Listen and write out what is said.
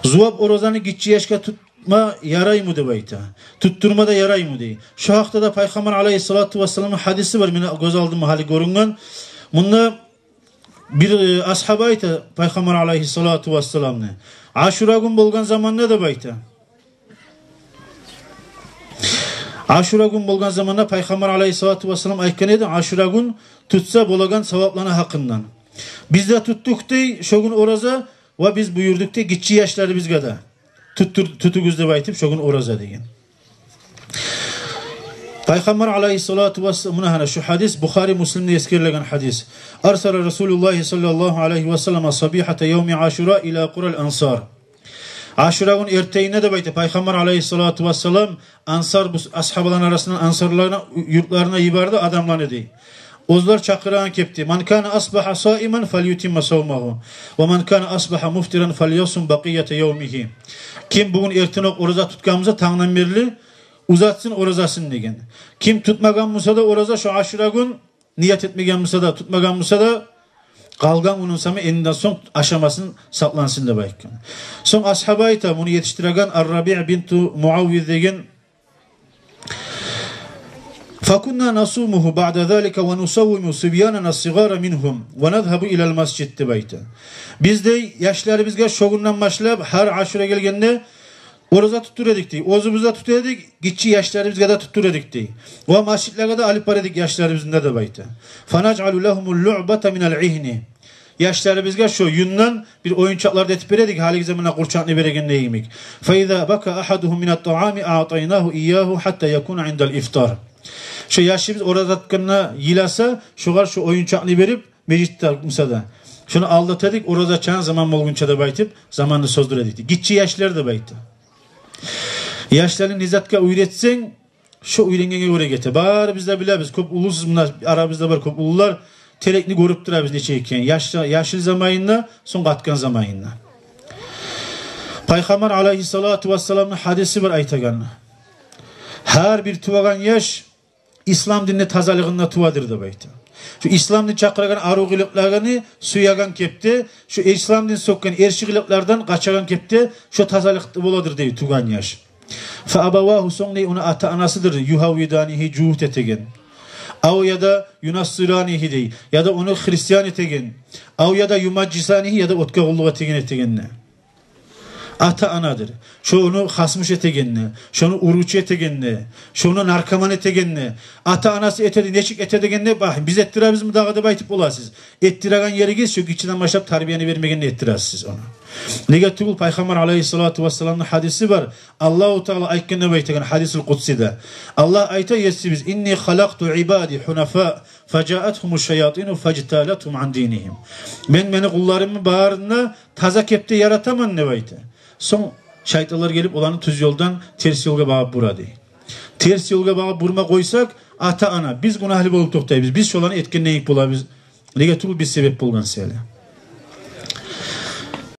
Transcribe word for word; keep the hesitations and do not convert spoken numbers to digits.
Зувап оразаны гиччи яшгъа тутма яраймы деп айта. Туттурма да яраймы дей. Шо гьакъда да Пайхаммар алайгьиссалату вассаламны гьадиси бар. Мени гёз алдыма гьали гёрюнген. Мунда бир, э, асгьаба айта Пайхаммар алайгьиссалату вассаламны. Ашура гюн болгъан заманда деп айта. Ашура гюн болгъан заманда Пайхаммар алайгьиссалату вассалам айтгъан эди, Ашура гюн тутса болагъан савапланы гьакъындан. Биз де тутдукъ дей шо гюн ораза, ва биз буюрдукъ дей гиччи яшларыбызгъа да. Туттур-, тутугъуз деп айтып шо гюн ораза деген. Пайхаммар алайгьиссалату вассалам, муна гьана шу гьадис, Бухари, Муслимде эсгерилген гьадис. Арсала Расулуллагьи саллаллагьу алайгьи ва саллам сабигьата явми Ашура ила къурал ансар. Ашура гюн эртенине деп айта, Пайхаммар алайгьиссалату вассалам ансар, бу асгьабаланы арасындан ансарланы юртларына йиберди адамланы дей. Оьзлер чакъырагъан кепде: «Ман кана асбагьа саиман фальютимма савмагьу, ва ман кана асбагьа муфтиран фальясум бакъията явмигьи». Ким бугюн эртенокъ ораза тутгъан буса, тангдан берли узатсын оразасын деген. Ким тутмагъан буса да ораза шо Ашура гюн, ният этмеген буса да, тутмагъан буса да, къалгъан гюнюн сама энден сонг ашамасын, сакълансын деп айтгъан. Сонг асгьаба айта, муну етишдиреген Ар-Рабиъ бинту Муаввиз деген: «Факунна насумугьу баъда залика ва нусаввиму сибьянана ссигъара мингьум ва назгьабу илал масжид», — деп айта. Биз дей яшларыбызгъа шо гюнден башлап гьар Ашура гелгенде ораза тутур эдик дей. Оьзюбюз де тутур эдик, гиччи яшларыбызгъа да тутур эдик дей. Ва межитлеге де алып бара эдик яшларыбызны да деп айта. «Фанажъалу лагьумул луъбата минал игьни». Яшларыбызгъа шо юнден бир оюнчакълар да этип бере эдик, гьалиги заманда къурчакъны берегенде йимик. «Фаиза бака агьадугьум минат таами аътайнагьу ийягьу гьатта якуна индал ифтар». Шо яшыбыз ораза тутгъанда йыласа, шогъар шо оюнчакъны берип, межитде буса да, шону алдата эдик, ораза ачагъан заман болгъунча деп айтып, заманны создура эдик дей. Гиччи яшлар деп айта. Яшланы не затгъа уьйретсенг, шо уьйренгенге гёре гете. Барыбыз да билебиз, кёп уллусуз, муна арабызда бар кёп уллулар, терекни гёрюп турабыз нече экенин. Яш-, яшыл заманында, сонг къатгъан заманында. Пайхаммар алайгьиссалату вассаламны гьадиси бар айтагъан: гьар бир тувагъан яш ислам динни тазалыгъында тувадыр деп айта. Шо ислам дин чакъырагъан арив къылыкъланы сюеген кепде, шо ислам дин сёкген эрши къылыкълардан къачагъан кепде, шо тазалыкъда боладыр дей тувгъан яш. «Фа абавагьу», сонг дей ону ата-анасыдыр, «югьаввиданигьи», жугьут этеген. «Ав», яда «юнассыранигьи» дей, яда ону христиан этеген. «Ав», яда «юмажжисанигьи», яда отгъа къуллукъ этеген, этегенни. Ата-анадыр. Шону хасмуш этегенни, шону уручу этегенни, шону наркоман этегенни ата-анасы этеди, нечик эте дегенде, бакъ, биз этдиребизми дагъы деп айтып боласыз. Этдиреген еригиз шо гиччиден башлап тарбияны бермегенде этдиресиз ону. Неге тюгюл Пайхаммар алайгьиссалату вассаламны гьадиси бар. Аллагьу Таала айтгъан деп айтагъан гьадисул къудсиде. Аллагь айта, есибиз: «Инни халакъту ибади гьунафа, фажаатгьумуш шаятину фажталатгьум ан динигьим». Мен мени къулларымны барын да таза кепде яратаман деп айта. Сонг шайтанлар гелип, оланы тюз ёлдан терс ёлгъа багъып бурады. Терс ёлгъа багъып бурма къойсакъ, ата-ана, биз гюнагьлы болуп токътайбыз. Биз шоланы этгенден йимик болабыз. Неге тюгюл биз себеп болгъан саялы.